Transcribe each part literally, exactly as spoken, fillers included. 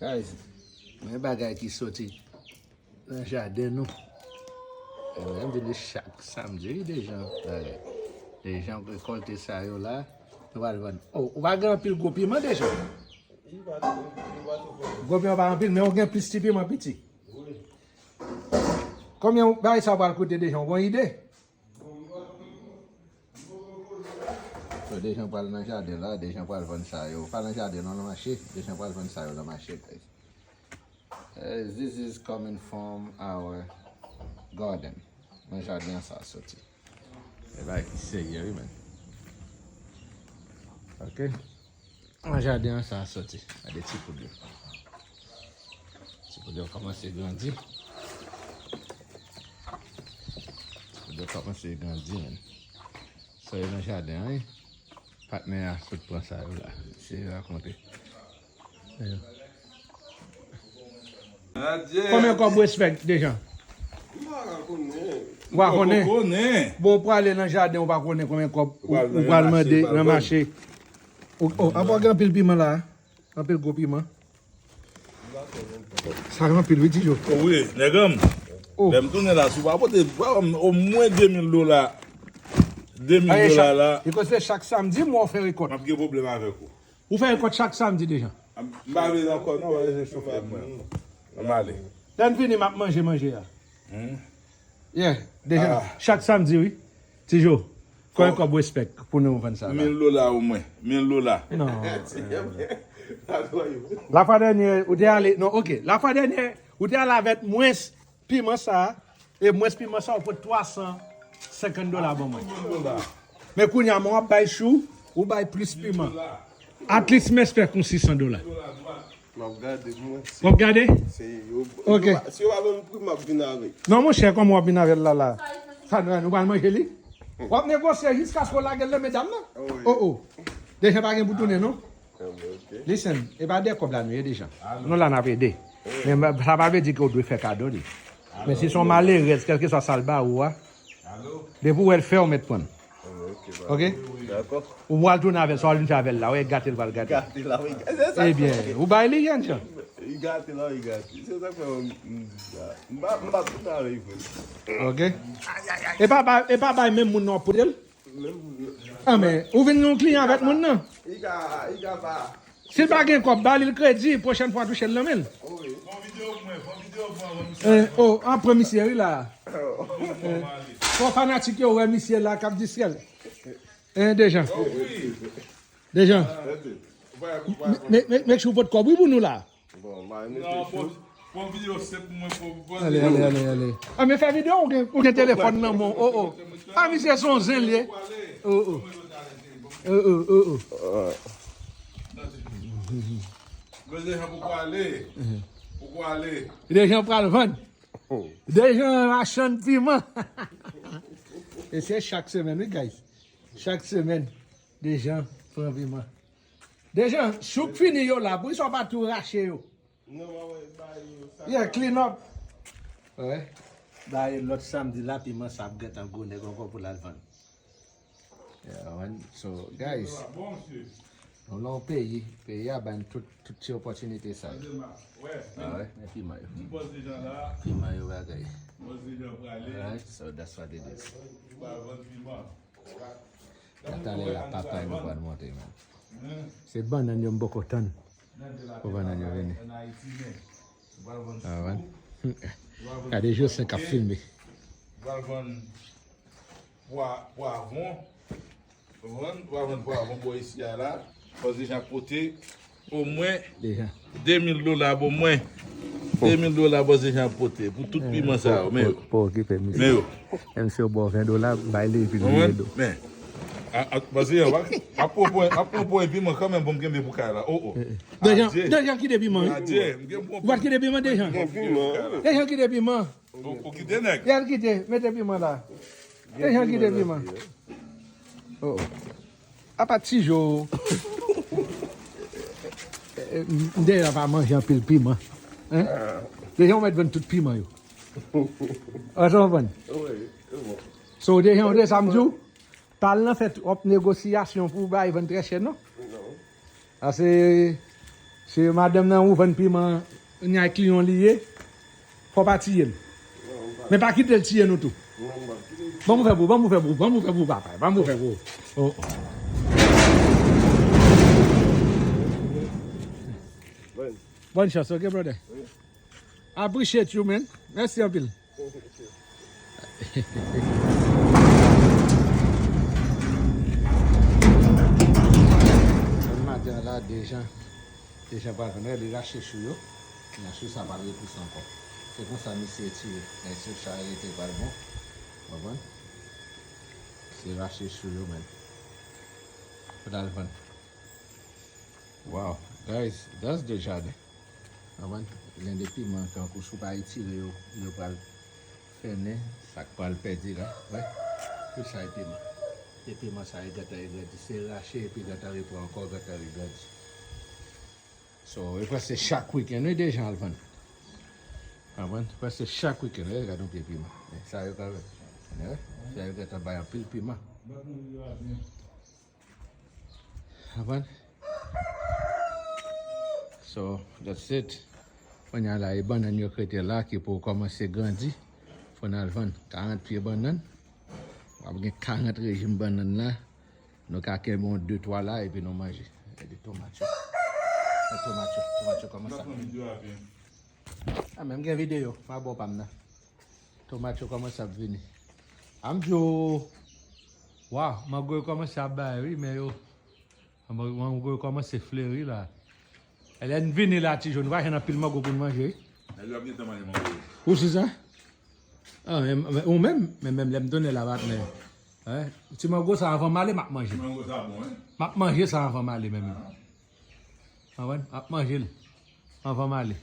Guys, men bagay ki soti nan jaden nou. E mwen vini chak samdi, wi, Dejan. Bagay. Dejan rekòlte sa yo la. Nou pral vann. Oh, ou pa gen anpil gwo piman, Dejan? Gwo piman pa anpil, men ou gen plis ti piman piti. Konbyen bagay sa pral koute, Dejan? Ou gen ide? So, Dejan pral nan jaden la, Dejan pral vann sa yo. Pa nan jaden non, nan mache. Dejan pral vann sa yo nan mache, guys. Eh, this is coming from our garden. Nan jaden an sa soti. E bagay ki serye, wi, men. Ok. Nan jaden an sa soti. Gade ti poud yo. Ti poud yo kòmanse grandi. Ti poud yo kòmanse grandi, men. Sa yo nan jaden an, wi. Patnè a sot pran sa yo la. Se rakonte. Ayo. Adye. Konbyen kòb ou espèk, Dejan? M pa konnen. Ou pa konnen? Ou konnen. Bon, ou prale nan jaden, ou pa konnen konbyen kòb ou, ou pral mande nan mache. Ou, oh, apa gen anpil piman la? Anpil gwo piman. Sa yo anpil, wi, Tijo. Oh, wi, nèg an m. Oh. Lè m tounen la, si w pa pote, ba m omwen de mil dola. De mil dola la. E konsa chak samdi, mwen fè rekòt. M ap gen pwoblèm avèk ou. Ou fè rekòt chak samdi, Dejan? M pa vle ankò, non, pa vle chofè mwen. Ann ale. Lè n vini, m ap manje manje a. Hmm. Yeah, Dejan, chak samdi, wi. Tijo, konbyen kòb ou espèk pou nou vann sa la? Mil dola omwen. Mil dola. Non. Lafwa dènyè, ou te ale, non, ok. Lafwa dènyè, ou te ale avèk mwens piman sa a, e mwens piman sa a, ou pot twa san senkant dola ban mwen. Men kounye a, mwen w ap bay chou, ou bay plis piman. At least m espèk yon sis san dola. M ap gade, mwen. W ap gade? Se yo, ok. Yo pa, si yo pa ban m pri, m ap vin avèk. Non, monchè, kòman w ap vin avè l la, la? Sa nou, nou pral manje li? W ap negosye jiskaske w lage l nan men dam nan? Wi. Oh, oh. Dejan pa gen pou tounen, non? Ah, ok. Listen, e pa de kòb la nou ye, Dejan. Nou la n ap ede. Men sa pa vle di ke w dwe fè kado li. Men si se yon malerèz, kèlkeswa sa l ba ou a, depi w wè l fè, ou mèt pran l. Ok? Dakò. Ou pral tounen avè l, sa w al vin fè avè l la, w gate l pral gate. Gate la, wi. Se sa. Ebyen, ou bay li, Yanjan. Li gate la, wi, gate. Se sa k fè m, m, m pa, m pa tounen avè l, frè. Ok? E pa bay, e pa bay menm moun nan w ap pote l? Menm moun nan. Ah, men, ou vin yon kliyan avèk moun nan? Li ka, li ka pa. Si l pa gen kòb, ba li l kredi, pwochèn fwa touche l nan men l. Wi. Fè yon videyo pou mwen, fè yon videyo pou mwen, misye. Eh, oh, an pran misye, wi, la. Oh. Eh, fò fanatik yo wè misye la k ap distrè l. Hein, Dejan. Dejan. Make, make, make sure w pot kòb, wi, pou nou la. Bon, m a mete chou. Pran videyo senp pou mwen, pou, pou. Ale, ale, ale, ale. Ah, men fè videyo, ou gen, ou gen telefòn nan men w. Oh, oh. Ah, misye se yon zen li ye. Oh, oh. Oh, oh, oh, oh. Mwen Dejan poko ale. Poko ale. Dejan pral vann. Dejan machann piman. E se chak semèn, wi, guys. Chak semèn, Dejan pran piman. Dejan, chouk fini yo la, poukisa w pa tou rache yo? Non, mwen wè, ba yo sa. Yeah, clean up. Wi. Ba yo lòt samdi la, piman sa ap gentan gwo nèg ankò pou l al vann. Yeah, man. So, guys, nou nan yon peyi, peyi a ban tout, tout ti opòtinite sa yo. Ah, wi. Men piman yo. Piman yo bagay. Alright, so that's what it is. Talè la, papay nou pral monte, man. Se bannann yo m poko tann pou bannann yo vini. Ah, man. Gade Jocelyn k ap filme. Pral vann pwa, pwavwon. Vann, pral vann pwavwon bò isi a la. Bòs Dejan pote. Omwen de mil dola pou mwen. De mil dola Bòs Dejan ap pote pou tout piman sa yo. Men yo. Pa okipe misye. Men yo. Menm si yo ba w ven dola, bay li epi l vire do. Men. Bòs Dejan, ap pran pwen, ap pran pwen piman kanmenm pou m kenbe pou kay la. Oh, oh. Dejan, Dejan kite piman, wi. Ou pa t kite piman, Dejan? Dejan kite piman. Ou, ou kite nèg. Dejan kite, mete piman la. Dejan kite piman. Oh, oh. Apa Tijo. M deja pa manje anpil piman. Hein? Deja ou mèt vann tout piman yo. Ou konprann? Wi, se bon. So, Dejan, ou te sa m di w? Pa al nan fè twòp negosyasyon pou bay vann trè chè, non. Non. Paske Se madanm nan ou vann piman, nyay kliyon li ye. Fò pa tiye l. Men pa kite l tiye nou tou. Ban m fè pou, ban m fè pou, ban m fè pou, papa, ban m fè pou. Oh, oh. Bonne chance, ok, brother? I appreciate you, man. Mèsi anpil. Maten an la, Dejan, Dejan pral vann, li rache chou yo. Nan chou sa pral repouse ankò. Se konsa misye tire. Men chou sa rete pral bon. Konprann? Se rache chou yo, men. Pou l al vann. Wow, guys, that's the jardin. Konprann? Gen de piman tankou si w pa retire yo, yo pral fennen, sa k pral pèdi la. Wè, tout sa e piman. E piman sa e gentan regrandi. Se rache epi gentan repran ankò, gentan regrandi. So, e prèske chak wikenn, wi, Dejan al vann. Konprann? Prèske chak wikenn, wi, gade yon pye piman. Men sa yo ka, wè, sa yo gentan bay anpil piman. Konprann? So, that's it. Kounye a la, e bannann yo k rete la ki pou kòmanse grandi. Fò n al vann karant pye bannann. W ap gen karant rejim bannann la. Nou ka kenbe yon de twa la epi nou manje. Gade tomat yo. Gade tomat yo. Tomat yo kòmanse ap vini. A, men m gen videyo. M a ba w pa m nan. Tomat yo kòmanse ap vini. A m di w, waw, mango yo kòmanse ap bay, wi, men yo, mango yo kòmanse fleri la. Lè n vini la, Ti Jo, nou va jwenn anpil mango pou n manje, wi. Nèg yo ap gentan manje mango yo. Ou si sa? A, men, men, ou menm, men menm lè m tounen la, patnè. Ti mango sa, anvan m ale, m ap manje. Ti mango sa bon, wi. M ap manje sa anvan m ale, men menm. Konprann? M ap manje l anvan m ale.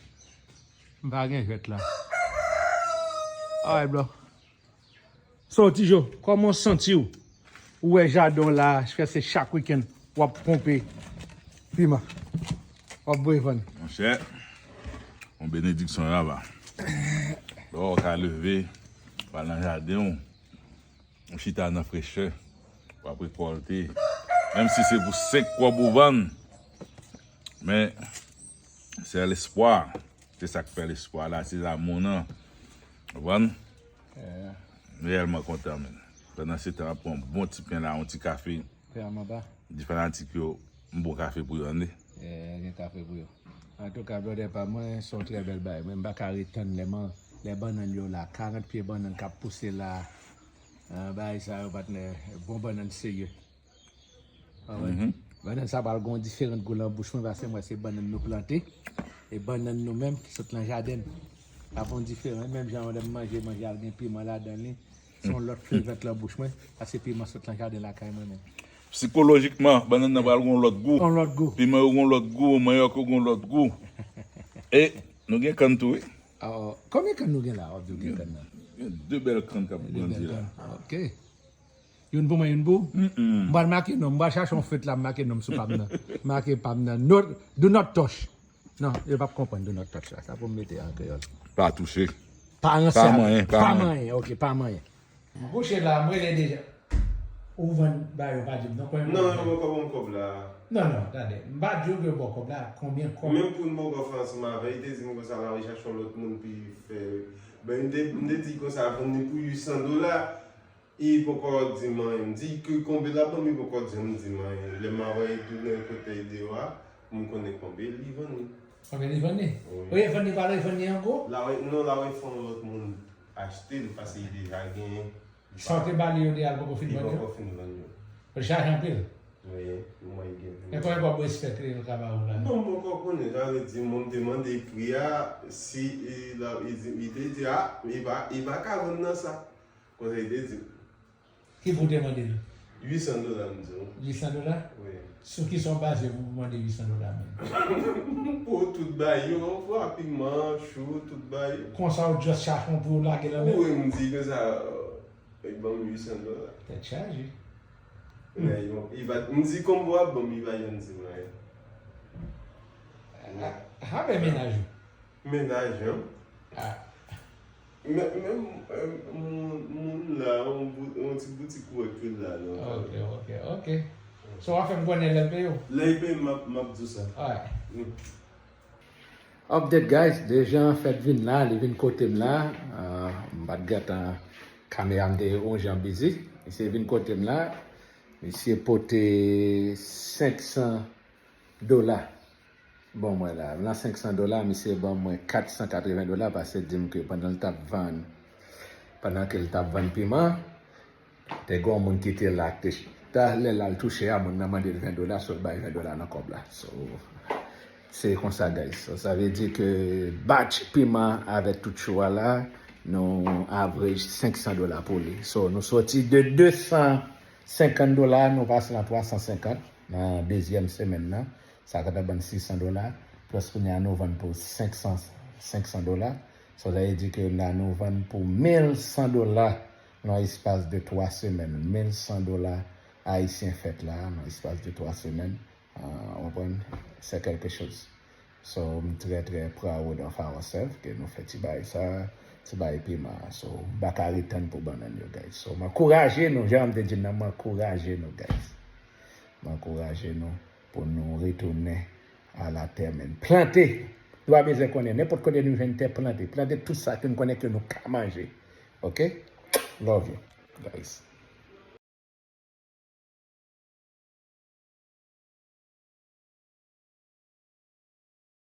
M pa gen jwèt la. Alright, bro. So, Ti Jo, kòman w santi w? Ou wè jaden w la, prèske chak wikenn, w ap ponpe piman. W ap voye vann. Monchè, yon benediksyon laba. Lè w ka leve, w al nan jaden w, ou chita nan frechè, w ap rekòlte. Menm si se pou senk kòb ou vann, men se lespwa. Se sa k fè lespwa la, se lanmou nan. Konprann? M reyèlman kontan, men. Pandan se tan, w ap pran yon bon ti pen la, yon ti kafe. Di fanatik yo, m bon kafe pou yo, tande. Yeah, gen kafe pou yo. Antouka, brother pa mwen, se yon trè bèl bagay. Mwen, m pa ka ret tann lè man, lè bannann yo la, karant pye bannann k ap pouse la. Ah, bagay sa yo, patnè, bon bannann serye. Ah, wè. Bannann sa pral gen yon diferan gou lan bouch mwen, paske mwen se bannann nou plante. E bannann nou menm ki sot lan jaden. Sa fè yon diferan. Menm jan lè m manje, manje a gen piman ladan li. Se yon lòt flavor lan bouch mwen, paske piman sot lan jaden lakay mwen menm. Sikolojikman, bannann nan pral gen yon lòt gou. Yon lòt gou. Piman yo gen yon lòt gou, manyòk yo gen yon lòt gou. E nou gen kann tou, wi. Ah, konbyen kann nou gen la? W ap di w gen kann nan. Gen de bèl kann k ap grandi la. Ok. Youn pou mwen, youn pou ou? M pral make non, m pral chache yon fèt la, m make non m sou pa m nan. Make pa m nan. No, do not touch. Non, yo p ap konprann do not touch la. Sa pou m mete an kreyòl. Pa touche. Pa ranse avè l. Pa manyen, pa manyen. Ok, pa manyen. M kouche la, m rele deja. Ou vann ba yo, pa di m non, konbyen. Non, yo poko ban m kòb la. Non, non, tande. M pa di w ke yo ba w kòb la, konbyen kòb? Menm pou n poko fè ansanm avè l, li te di m konsa l al chache yon lòt moun pou l fè. Ben, m te, m te di konsa, vann li pou uit san dola. Li poko di m anyen. M di ke konbyen l ap ban m, li poko janm di m anyen. Lè m ap retounen kote l deyò a, pou m konnen konbyen li vann li. Konbyen li vann li? Wi. Ou ye vann li pa lè vann li an gwo? La wè, non, la wè fè yon lòt moun achte l, paske li deja genyen. Sa w te ba li yo deyò a, l poko fin vann yo? Li poko fin vann yo. Ou chaje anpil? Wi, mwen gen. Men konbyen kòb respè ke l ka ba ou la? Bon, m poko konnen, sa vle di, mwen m te mande pri a, si, e, la, li di, li te di, a, li pa, li pa ka vann nan sa. Konsa li te di m. Ki pri w te mande l? Uit san dola, m di w. Uit san dola? Wi. Sou ki sa w baze pou w mande uit san dola menm? Pou tout bay yo, anfwa, piman, chou, tout bay yo. Konsa w just chache yon pri w lage nan men? Wi, m di konsa, li ban m uit san dola. Tèt chaje. Men, li pa, m di konbyen w ap ban m, li pa janm di m anyen. A, a, men mennaj ou? Mennaj, an? A. Men, men, eh, moun, moun la, yon bout, yon ti boutik ou wè ke l la, non? Ok, ok, ok. So, w a fè m konnen lè l peye w? Lè l peye m, m ap, m ap di w sa. Alright. Mm. Update, guys, Dejan fèk vin la, li vin kote m la. Ah, m pa t gentan, kamera m te yon jan busy. Misye vin kote m la. Misye pote senk san dola ban mwen la. Nan senk san dola, misye ban mwen kat san katreven dola paske di m ke pandan l t ap vann, pandan ke l t ap vann piman, te gen yon moun ki te la, ki te chita, lè l al touche a, moun nan mande l ven dola, so l bay ven dola nan kòb la. So, se konsa, guys. So, sa vle di ke batch piman avèk tout cho a la, nou average senk san dola pou li. So, nou soti de de san senkant dola, nou pase nan twa san senkant nan dezyèm semèn nan. Sa ka ta ban n sis san dola. Plus kounye a nou vann pou senk san, senk san dola. So, sa vle di ke la nou vann pou mil san dola nan espas de twa semèn. Mil san dola ayisyen fèt la nan espas de twa semèn. Ah, w konprann? C'est quelque chose. So, m trè, trè proud of ourselves ke nou fè ti bagay sa, ti bagay piman. So, m pa ka ret tann pou bannann yo, guys. So, m ankouraje nou, jan m te di n nan, m ankouraje nou, guys. M ankouraje nou pou nou retounen a la tè, men plante. Nou pa bezwen konnen, nenpòt kote nou jwenn tè, plante. Plante tout sa ke nou konnen ke nou ka manje. Ok? Love you, guys.